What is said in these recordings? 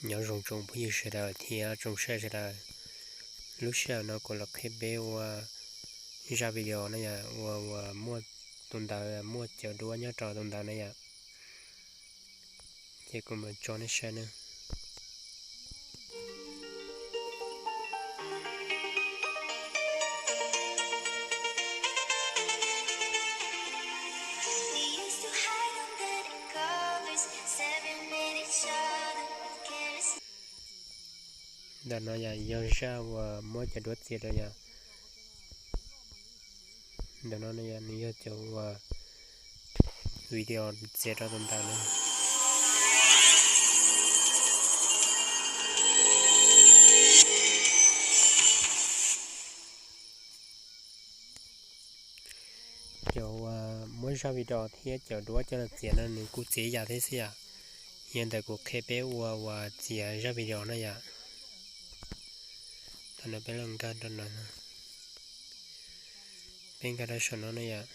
Nyob zoo tsoom phooj ywg sawv daws thiab tsoom saib sawv daws. Lub sij hawm no kuv los qhia peb ua zaj video no yom, ua uas muaj tus ntawv muaj cov duab nyob rau tus ntawv no yom. Ces kuv mam tso nej saib na. Ntawm no yog zaj uas muab cov duab txiav rau yom. Ntawm no yog nws yog cov uas video txiav rau tus ntawv no. Cov uas muab zaj video thiab cov duab coj los txiav no nws kuj txiav ib yam thiab xwb yom. Yog ntawm kuv qhia peb ua uas txiav zaj video no yom. Thaum no peb los nkag rau no, peb nkag rau saum no ne yom.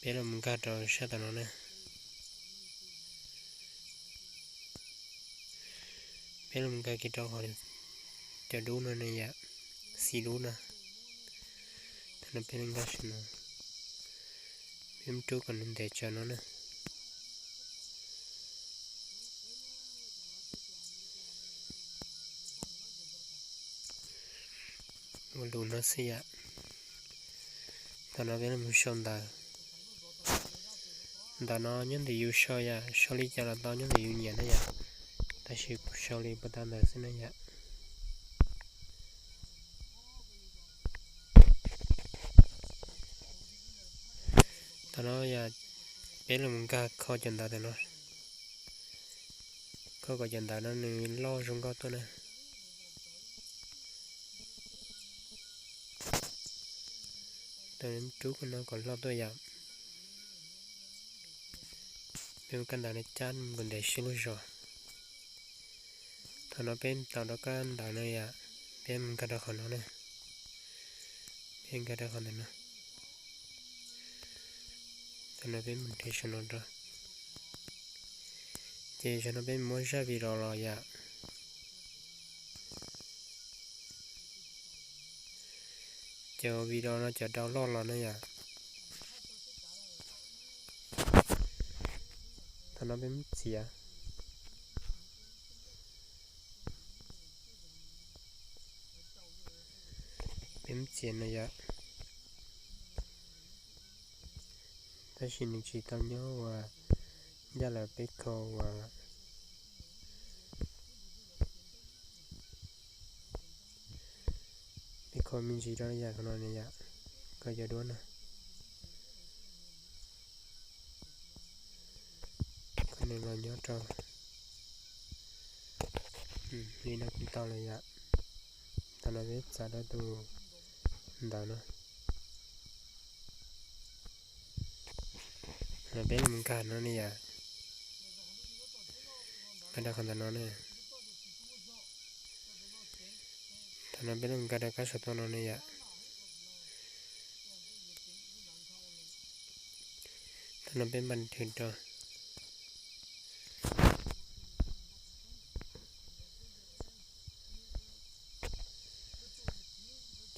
Peb los nkag rau sab tom no na. Peb los nkag kiag rau qhov cov dub no ne yom, xim dub no. Thaum no peb los nkag saum no, peb mus rub kom nws ntev tsawv no na. Ua lus no xwb yom. Thaum no peb los mus sau ntawv. Ntawv no nyob ntawm yus sau yom, sau li cas los tau nyob ntawm yus nyiam na yom. Tab sis kuv sau li puag ta ntawd xwb na yom. Thaum no yog peb los nkag kho cov ntawv ntawm no, kho kom cov ntawv no nws loj zoo nkauj tuaj na. Rub kom no kom loj tuaj yom. Peb mus kab ntawv no cab mus kom ntev siab lub zog. Thaum no peb tau rau kab ntawv no yom, peb mus nkag rau qhov no na. Peb nkag rau qhov ntawm no. Thaum no peb mus nrhiav saum no rau. Ces zaum no peb muab zaj video los yom. Cov video no cov download los na yom. Thaum no peb mus txiav. Peb mus txiav no yom. Tab sis nws tsis tau nyob uas ncaj lawm, peb kho uas peb kho me ntsis rau yam qhov no ne yom, kho cov duab no. Kho nws los nyob rau li no kuj tau lawm yom. Thaum no peb txav rau tus ntawv no. Thaum no peb los nkag no ne yom, nkag rau qhov ntawm no ne. Thaum no peb los nkag rau kab saum toj no ne yom. Thaum no peb npaj dhwm rau.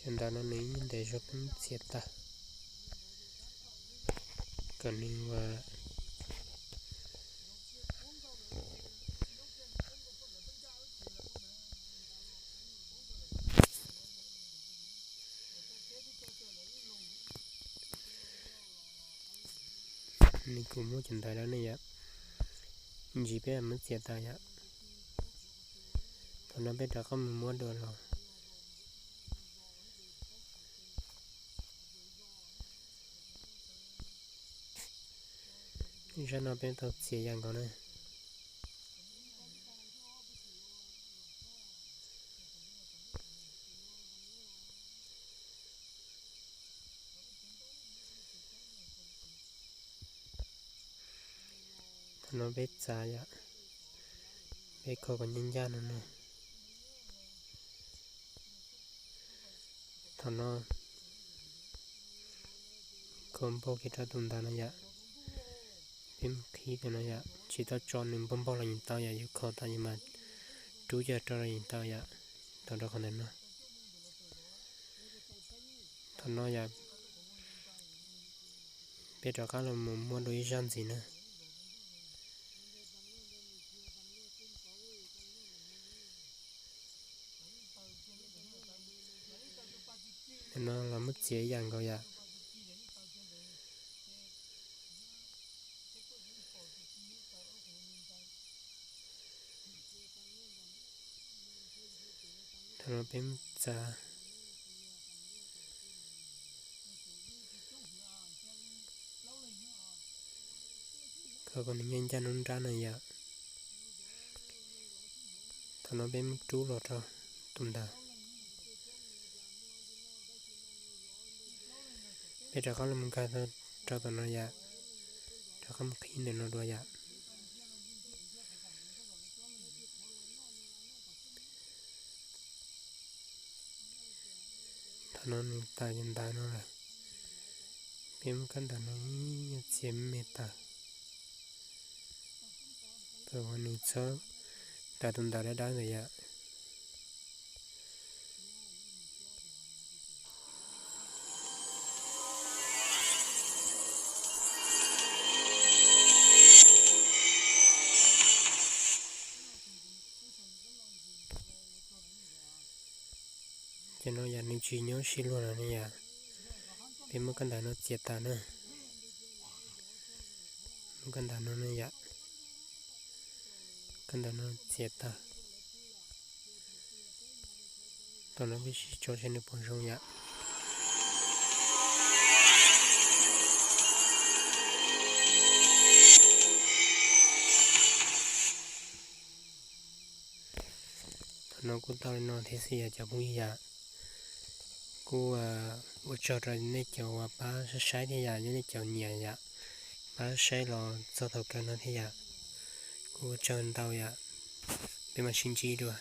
Cov ntawv no nws yeej ntev zog, peb txiav tag kom nws ua Nws kuj muab cov ntawv lawm ne yom. Ntsis peb muab txiav tas yom. Thaum no peb rov qab mus muab dua los. Zaj no peb tau txiav yam nkaus na. Thaum no peb txav yom, peb kho kom ncaj ncaj no ne. Thaum no kho npau kiag rau tus ntawv no yom, Peb mus qhib tus no yom, tsis tau tso nws npog npog los yeej tau yom, yus kho tau yus mas rub coj rau los yeej tau yom. Tau rau qhov ntawm no. Thaum no yom, peb rov qab los mus muab dua ib zaj ntxiv na. Thaum no los muab txiav ib yam nkaus yom. Thaum no peb mus txav. Kho kom nws nyob ncaj nruab nrab no yom. Thaum no peb mus rub los rau tus ntawd. Peb rov qab los mus nkag rau tom no yom, rov qab mus qhib ntawm no dua yom. Thaum no nws tas ntawd no lawm, peb muab kab ntawm no txiav me tawm, kom nws txhob tas tus ntawd dawb dawb ntawd yom. Ces no yom, nws tsis nyob sib luag lawm ne yom. Peb muab kab ntawm no txiav tawm na. Muab kab ntawm no ne yom. Kab ntawm no txiav tawm. Thaum no peb sim tso seb nws puas zoo yom. Thaum no kuj tau li no thiab xwb yom cov phooj ywg yom. Kuj ua tsaug rau nej cov uas pab saib thiab yom, yog nej cov nyiam yom, pab saib los txog thaum kawg no thiab yom. Kuj ua tsaug ntau yom. Peb mam sib ntsib dua.